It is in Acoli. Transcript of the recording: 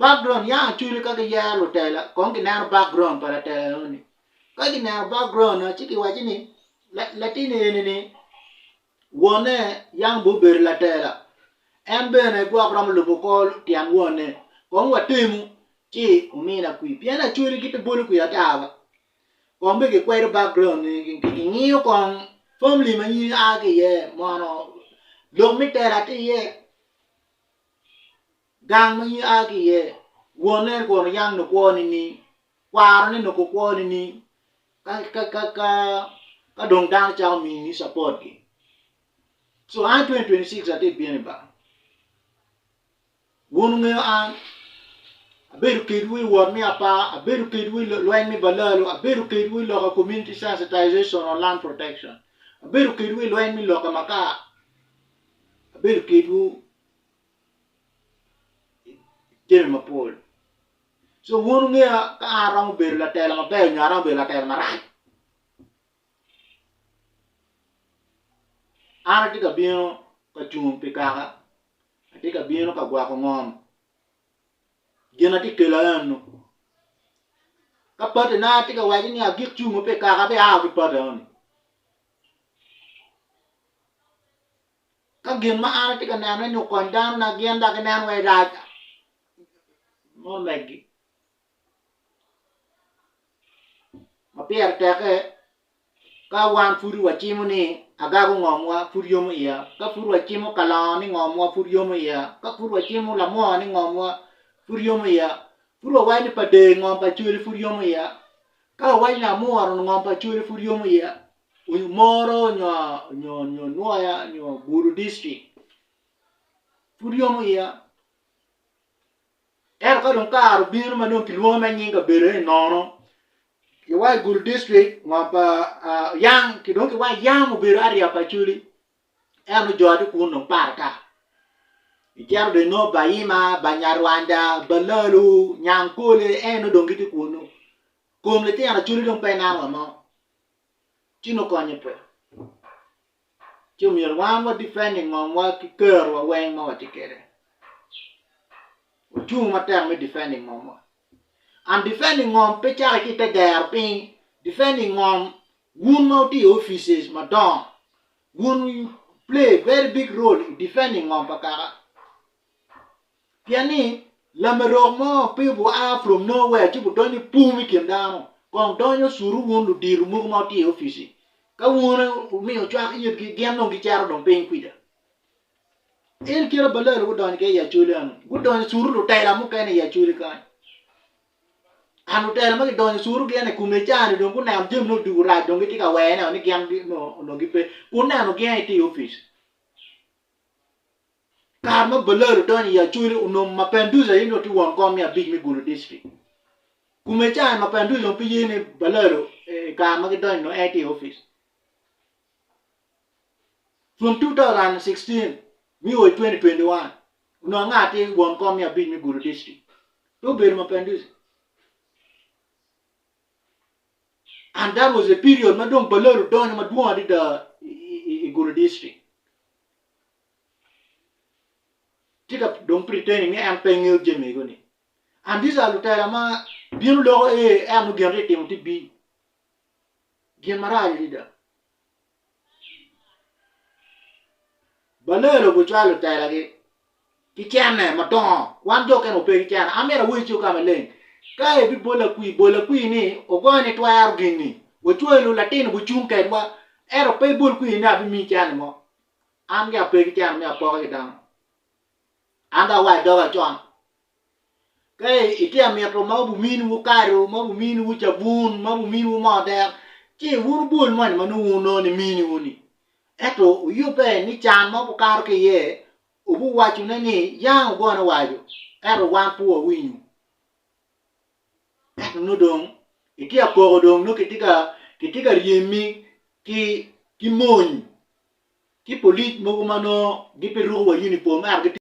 Background yam acwali ka giyero lutela kong gineno background pa latela enoni ka gineno background ci giwaco ni latin eni ni wonne yam bene obedo latela en bene gwok romo lubo kor tyen wonne kong watemu ci omina kwir pien acwali gitye bolo kwir ata ba kong bene gikwedo background ni gingiyo kong family ma in ia ki iye mono lok me tela tye iye. Gang ma in ia ki iye, wonne kono yam nongo kwo nining? Kwarone nongo kwo nining? Ka dong dano cako mini capot gi. Co an 2026 atye bino i bar. Wun wungeyo an, abedo kedwu i wot me apar, abedo kedwu i lweny me balalo, abedo kedwu i lok community sensitization on land protection, abedo kedwu i lweny me lok makar, abedo kedwu jami mapol co wun wungeya ka an aromo bedo latela maber nyo aromo bedo latela marac an atye ka bino ka cung pi kaka atye ka bino ka gwoko ngom gin atye ka kelo eno ka patina tye ka waco ni agik cungo pi kaka abia ki pati enoni. Ka gin ma an atye ka nenone ni okony danona gin dok gineno wai rac mono megi ma pire teke ka wan pud wacimo ni agago ngomwa pud yomo iya ka pud wacimo kalongo ni ngomwa pud yomo iya ka pud wacimo lamwor ni ngomwa pud yomo iya pud wawaco ni pa der ngom pa Acholi pud yomo iya ka wawaco ni amworo ngom pa Acholi pud yomo iya Moro nyo Nwoya nyo Gulu district pud yomo iya ento ka dong kare obino ma dong kilwongo me nying kabedo ni nono kiwaco Gulu district ngo pa yang dong kiwaco yam obedo area pa Acholi ento jo tye kunu dong pat ata icito dong inongo Bayima, Banyarwanda, Balalu, Nyangkole eno dong gitye kunu kom litino Acholi dong pe ineno wa mo. ci nongo konye pe. Ci omyero wan wa defending ngomwa ki kerowa weng ma watye kwede. Wacung matek me defending ngomwa. And defending ngom pe cake ki i te dero piny, defending ngom wun ma wutye i offices madongo, wun you play a very big role i defending ngom pa kaka. Pien ni lamerok mo pe oa from nowhere ci obudonyo i pum i kin dano, kong donyo osutu wun ludito mogo ma wutye i opici. Ka wun wumiyo cwak itgi, gin dong gicito dong piny kwija. En kite balalo gudonyo kwede i Acholi eno, gudonyo osutu lutela mukene i Acholi kany. And lutela ma gidonyo osutu gin i kome ca-ni dong guneno jami nongo odwogo rac dong gitye ka wene ni gin onongo gipe kun neno gin aye tye i opic. Kare ma Balal odonyo i Acholi onongo Mapenduzi aye nongo tye won kom me abic me Gulu District. Kume ca ni Mapenduzi onongo pe ye ni Balal i kare ma gidonyo nongo en tye i opic. From 2016 me o i 2021 onongo anga tye won kom me abic me Gulu District? Pe obedo Mapenduzi. And that was a period ma dong Balal odonyo madwong adada i Gulu District. Tye ka dong pretending ni en pe ngeyo jami ego ni. And these are lutela ma bino loko ee en nongo gin tye timo tye bi. Gin marac adada. Balelo gucwalo lutelagi ki cene madongo. Wan jo okene wape ki cene. An myero awecci ka maleng. Ka ibibolo akwir, bol akwir ni ogoyo ni twero gin-ni. Wacwalo latino gucung kedwa. Ento pe ibol kwir ni abimiyi cene mo. An gi ape ki cene me apoka ki dano. An dong awaco doga con. Ka itye ka mito ma obiminiwu kado, ma obiminiwu cabun, ma obiminiwu moo dek, ci wun wubol moni ma nongo wun wunongo ni miniwu-ni. Ento wuyubbe ni can ma wukato ki iye, wubiwacone ni, 'Yam wugone owaco, ento wan pe wawinyo. Ento nongo dong itye ka koko dong nongo kitye ka ryemi ki mony ki polic mogo ma nongo gipe ruko wa unipom ento gitye.